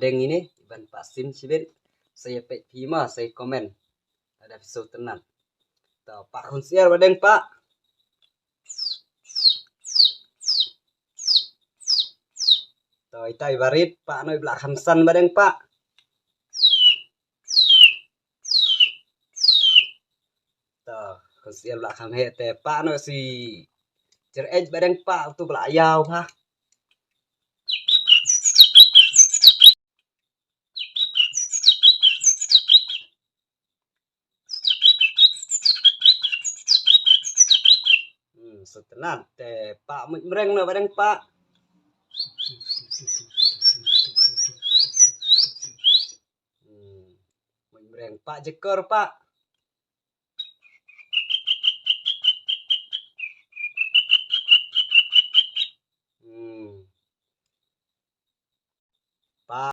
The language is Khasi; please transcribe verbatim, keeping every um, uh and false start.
Deng ine, ban pa sin sibit. Sa ïa peit phi ma, sa ïa comment. Ada phi sngewtynnat. To, pa khun siar ba deng pa. To, itai barit pa noi bla khamsan ba deng pa. To, khun siar bla kham he te pa noi si. Jer ej ba deng pa tu bla yaw ha. Hmm, sngewtynnat te pa muit mreng no ba deng pa. Hmm, muit mreng pa jekor pa.